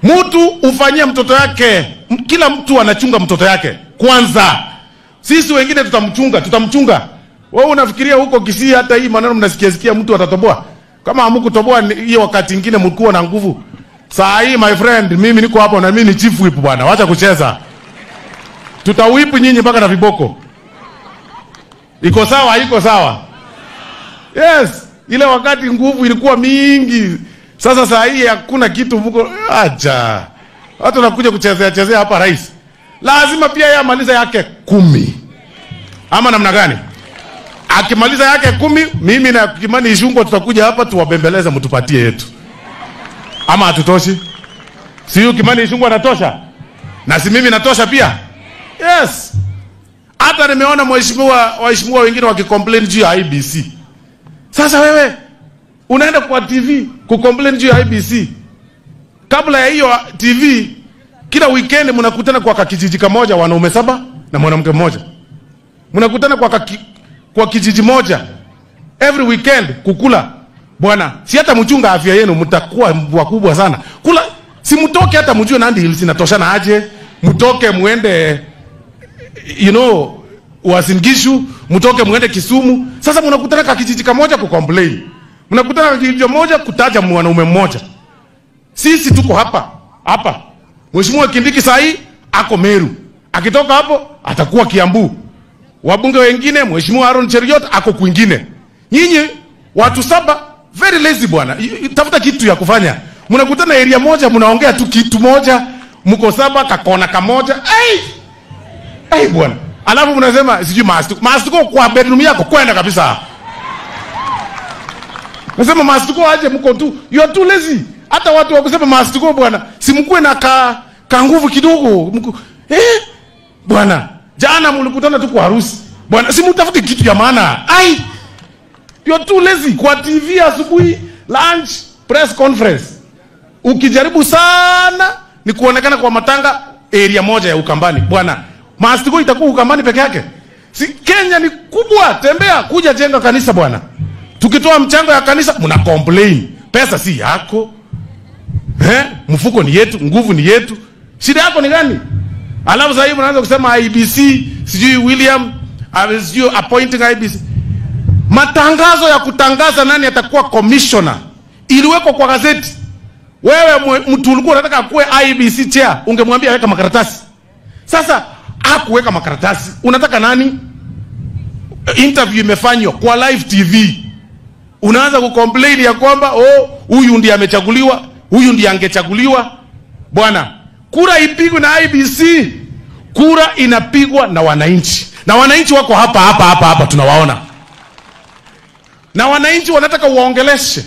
Mtu ufanyia mtoto yake, kila mtu anachunga mtoto yake kwanza. Sisi wengine tutamchunga, tutamchunga. Wewe unafikiria huko Kisii hata hii maneno mnasikia sikia mtu atatoboa? Kama hamkutoboa hiyo wakati mwingine mlikuwa na nguvu. Saa hii my friend, mimi niko hapo na mimi ni chief whip bwana. Wacha kucheza. Tutawip nyinyi mpaka na viboko. Iko sawa, iko sawa? Yes, ile wakati nguvu ilikuwa mingi. Sasa saa hii hakuna kitu mko acha. Watu wanakuja kuchezea chezea hapa rais. Lazima pia yeye amalize yake 10. Ama namna gani? Akimaliza yake 10, mimi na Kimani Ichung'wah tutakuja hapa tuwabembeleze mtupatie yetu. Ama hatutoshi? Si huyu Kimani Ichung'wah anatosha? Na si mimi natosha pia? Yes. Hata nimeona waheshimiwa wengine wakicomplain juu ya IBC. Sasa wewe unaenda kwa TV kucomplain juu ya IBC. Kabla ya hiyo TV, kila weekend mnakutana kwa kijiji kimoja wanaume 7 na mwanamke mmoja. Mnakutana kwa kijiji moja every weekend kukula. Bwana, si hata mchunga afya yenu mtakuwa wakubwa sana. Kula, si mtoke hata mjue Nandi Hills inatoshana aje. Mtoke muende you know Uasin Gishu, mtoke muende Kisumu. Sasa mnakutana kwa kijiji kimoja kucomplain. Mnakutana kwa kijiji moja kutaja mwanaume mmoja. Sisi tuko hapa, hapa. Mheshimiwa Kindiki sahi ako Meru. Akitoka hapo atakuwa Kiambu. Wabunge wengine Mheshimiwa Aaron Cheruiyot ako kwingine. Nyinyi watu 7 very lazy bwana. Tafuta kitu ya kufanya. Mnakutana area moja mnaongea tu kitu moja, mko 7 kakona kamoja. Ai! Ai bwana. Alafu mnasema sijui mastuko. Mastuko kwa bedroom yako kwenda kabisa. Nasema mastuko aje mko tu. You are too lazy. Hata watu wa kusema mastuko bwana, si mkue na ka nguvu kidogo. Mku, bwana, jana mlikutana tu kwa harusi. Bwana, si mtafute kitu ya maana. Ai! You are too lazy. Kwa TV asubuhi, lunch, press conference. Ukijaribu sana ni kuonekana kwa matanga area moja ya Ukambani. Bwana, mastuko itakuwa Ukambani peke yake. Si Kenya ni kubwa, tembea kuja jenga kanisa bwana. Tukitoa mchango ya kanisa mna complain. Pesa si yako. Mfuko ni yetu, nguvu ni yetu. Shida yako ni gani? Alafu sasa hivi unaanza kusema IBC, sijui William, sijui appointing IBC. Matangazo ya kutangaza nani atakuwa commissioner iliwekwa kwa gazeti. Wewe mtu ulikuwa unataka kuwe IBC chair, ungemwambia weka makaratasi. Sasa hakuweka makaratasi. Unataka nani? Interview imefanywa kwa live TV. Unaanza kucomplain ya kwamba oh, huyu ndiye amechaguliwa, huyu ndiye angechaguliwa. Bwana, kura ipigwe na IBC. Kura inapigwa na wananchi. Na wananchi wako hapa hapa hapa hapa tunawaona. Na wananchi wanataka uwaongeleshe.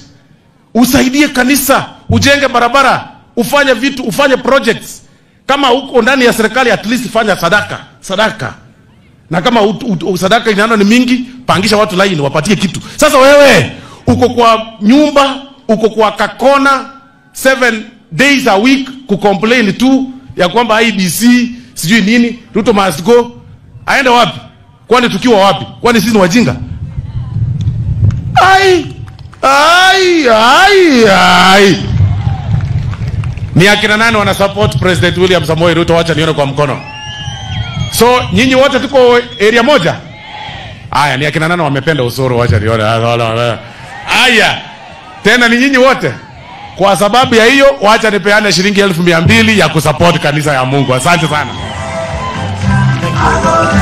Usaidie kanisa, ujenge barabara, ufanye vitu, ufanye projects. Kama uko ndani ya serikali at least fanya sadaka, sadaka. Na kama sadaka inaona ni mingi, pangisha watu line wapatie kitu. Sasa wewe uko kwa nyumba, uko kwa kakona 7 days a week kucomplain tu ya kwamba IBC sijui nini, Ruto must go. Aende wapi? Kwani tukiwa wapi? Kwani sisi ni wajinga? Ai ai ai ai. Ni akina nani wana support President William Samoei Ruto? Wacha nione kwa mkono. So nyinyi wote tuko area moja? Aya, ni akina nani wamependa Osoro? Wacha nione. Aya, tena ni nyinyi wote. Kwa sababu ya hiyo, wacha nipeane shilingi 200,000 ya kusupport kanisa ya Mungu. Asante sana. Thank you.